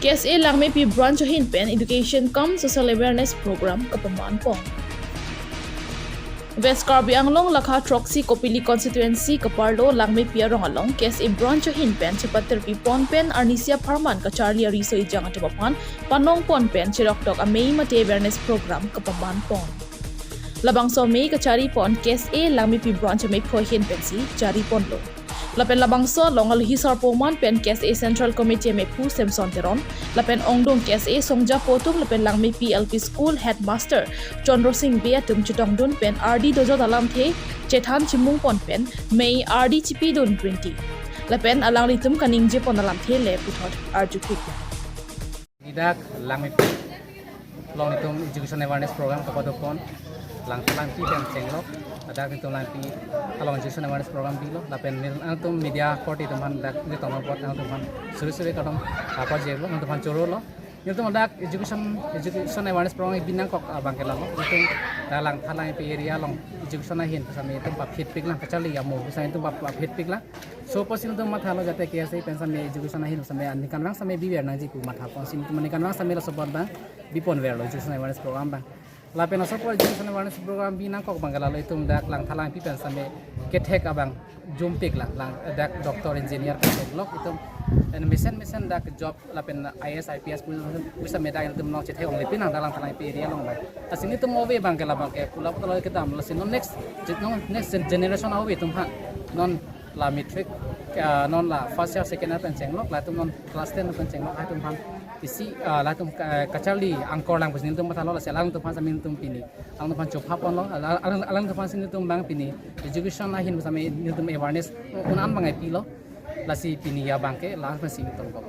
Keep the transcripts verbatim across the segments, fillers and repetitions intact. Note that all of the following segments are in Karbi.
K S A Langmepi Branch ahin pen Education cum Social Awareness Program kapaman pon. West Karbi Anglong lakha throksi Kopili Constituency kaparlo Langmepi arong along K S A Branch ahin pen chepatirpi pon pen arnisia pharman kacharli ariso ejang atum aphan panong pon pen cheroktok amei mate awareness program kapaman pon. Labangso amei kachari pon K S A Langmepi Branch amei pho ahin pensi chari ponlo. Lapen labangso along alohi sarpo man pen K S A Central Committee amei phu Samson Teron, lapen ongdung K S A songja atum lapen Langmepi L P School Headmaster Chandra Singh Bey atum chetongdun pen ardi dojot alamthe chethan chimung pon pen mei ardi chipidun twenty. Lapen alanglitum kaningje pon alamthe le puthot arjupik. Ladak Langmepi along itum education awareness program kapado pon, Langtha Langpi pen chenglok, ladak itum Langmepi along education awareness program bilo, lapen nelitum media korte atum aphan dak nelitum apot atum aphan suri suri kadom apa jelo, atum aphan chorolo. Nelitum dak education, education awareness program binong kok abang ke lalo. Itum dak Langtha Langpi area along education ahin pusitame itum paphit piklang, kacharli amo pusitame itum pap-, paphit piklang. So pusi nelitum mathalo jate K S A pen sitame education ahin pusitame aningkanvang sitame biver nangji pu matha ponsi nelitum aningkanvang sitame laso apot abang bipon verlo education awareness program abang. Lapen laso apor education awareness program binong kok abang ke lalo itum dak Langtha Langpi pen sitame kethek abang jumpik lang, lang dak doctor engineer kethek lok itum, and mesen mesen dak job lapen I A S, I P S pu, pusitame dak itum along chethek onglepin nang dak Langtha Langpi area along abang. Lasi nelitum ove abang ke la abang ke pula pula kedam, lasi non next, non next generation ove atum aphan non la matric, ah, non la first year, second year pen chenglok, latum non class ten pen chenglok, latum aphan isi, ah, latum ka-, kacharli angkor lang pusi nelitum mathalo, lasi alangtum aphan sitame nelitum pini, alangtum aphan chopha ponlo, alang, alang, alangtum aphan si nelitum abang pini education ahin pusitame nelitum awareness un-an abang pilo, lasi pini abang ke la pusi nelitum kok.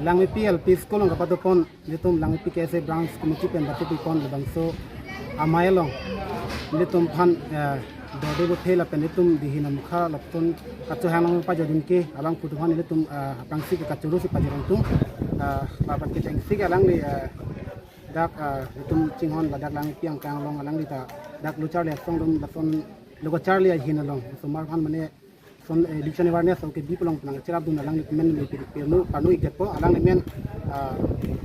Langmepi L P School along kapado pon, nelitum Langmepi K S A Branch Committee pen bati pi pon labangso amei along nelitum aphan, eh, dode bothe lapen nelitum dihin amukha lapen kachohang along pajodun ke abang phu atum aphan nelitum, eh, aphrangsi ke kachoro si pajodun tum, eh, lapen kechengsi ke alangli, eh, dak, eh, nelitum chinghon ladak Langmepi angkang along alangli ta dak lo charli asong dum lason lo kacharli ahin along osomar aphan mane son, eh, education awareness along kebi pulang penang cherapdun alangli men le pir pirnu panu iketpo alangli men, ah,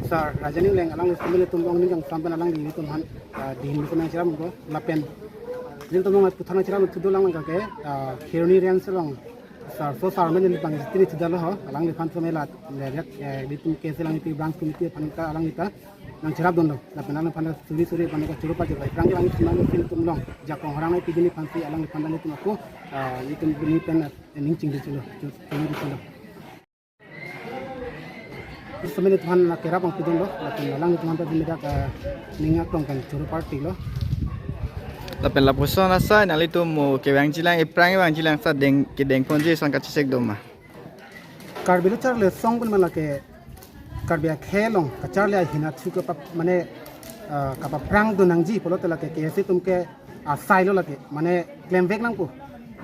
Sir Raja Ningleng alangli semen tum long ning kang sampen alangli nelitum aphan, ah, dihin penang cherapdun lapen nelitum long puthot nangcherap thudu lang ke, ah, Kheroni Range along Sir so Sir men neli pang tini thudalo ho alangliphan sitame la le, eh, nelitum K S A Langmepi Branch Committee aphan ta alangli ta nangcherapdunlo. Lapen alangphan suri suri aphan kachoro pajok bai. Aphrang ke alangtum along jakong harang ai pidini aphansi alangliphan nelitum ako, ah, nelitum pini pen, ah, ning chingri chelo, chu-, chingri chelo. Sitame nelitum aphan kerap pangpidunlo, lapen alangtum aphan ta pini dak, ah, ning aklong pen choro party lo. Lapen lapuson asai nanglitum mo kevangjilang, ephrang vangjilang sa deng, kedeng ponji ason kachesek doma. Karbi lo charli asong pen mane ke Karbi akhei along kacharli ahin athu kapa mane, ah, kapaprangdun nangji pulote lake K S A atum ke asai lo lake mane klemvek nangpo.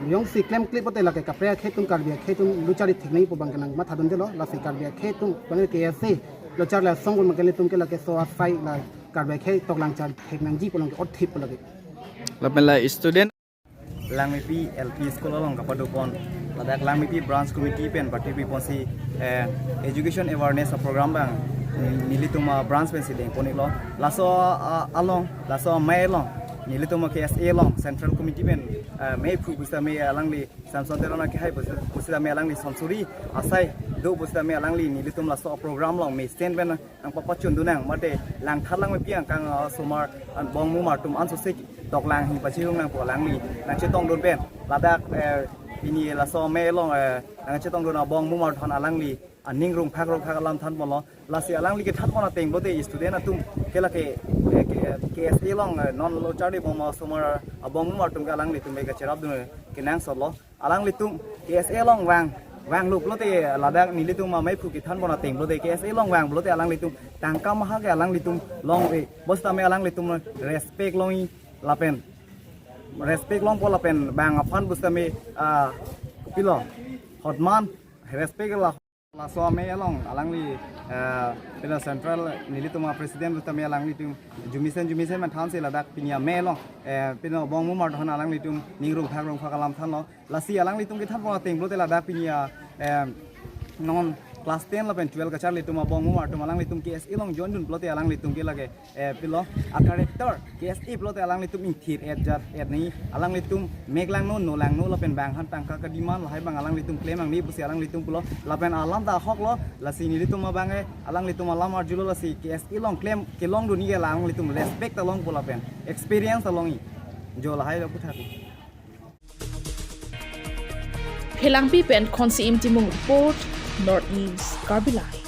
Jongsi klemklip pote lake kaprek akhei atum Karbi akhei atum lo charli thek nangpo abang ke nangmathadundelo lasi Karbi akhei atum mane K S A lo charli asong pen mane nelitum ke lake so asai la Karbi akhei toklang charli thek nangji pu along ke othip pu lake. Lapen la student Langmepi L P School along kapado pon, ladak Langmepi Branch Committee pen bati pi ponsi, eh, education awareness program abang, mm, nelitum, ah, branch pensi deng pon iklo. Laso, ah, along, laso amei along, nelitum K S A along Central Committee pen, eh, meiphu pusitame alangli Samson Teron akehai pusi, pusitame alangli sonsuri asai do pusitame alangli nelitum laso program along mesen pen nangpapachundun nang mate Langtha Langmepi angkang, ah, osomar an bong mumar atum ansose toklang hing pachirung nangpo alangli nangchetongdun pen ladak, eh, pini laso amei along, eh, nangchetongdun abong mumar atum aphan alangli aning rungphak rungphak alam than ponlo. Lasi alangli kethan pon ateng pulote student atum ke lake, eh, ke, K S A along, eh, non lo charli bom osomar abong mumar atum ke alanglitum ke kacherapdun kenangsotlo. Alanglitum K S A along vang, vanglo pulote ladak nelitum ameiphu kethan pon ateng pulote K S A along vang pulote alanglitum tangka maha ke alanglitum longve, pusitame alanglitum respect longji lapen respect longpo lapen bang aphan pusitame, ah, pilo hotman respect la. Laso amei along alangli, eh, pilo central nelitum a-president pusitame alanglitum jumisen jumisen manthansi ladak pini amei along, eh, pilo bong mumar atum aphan alanglitum ning rungphak rungphak alam thanlo. Lasi alanglitum kethan pon ateng pulote ladak pini a, eh, non Class ten lapen twelve kacharli atum abang umar atum alanglitum K S A along join dun pulote alanglitum ke lake, eh, pilo a-character K S A pulote alanglitum ingthir-et jat-et ni, alanglitum mek langno, no langno lapen bang aphan tangka ka-demand lahai abang alanglitum klem nangne pusi alanglitum pulo lapen alam ta ahok lo. Lasi nelitum abang ke alanglitum alam arjulo, lasi K S A along klem kelong dun ke la alanglitum respect ta longpo lapen experience ta long-i. Jo lahai lo puthak. Phelangpi pen Khonsi-im Timung report, North News, Karbi Live.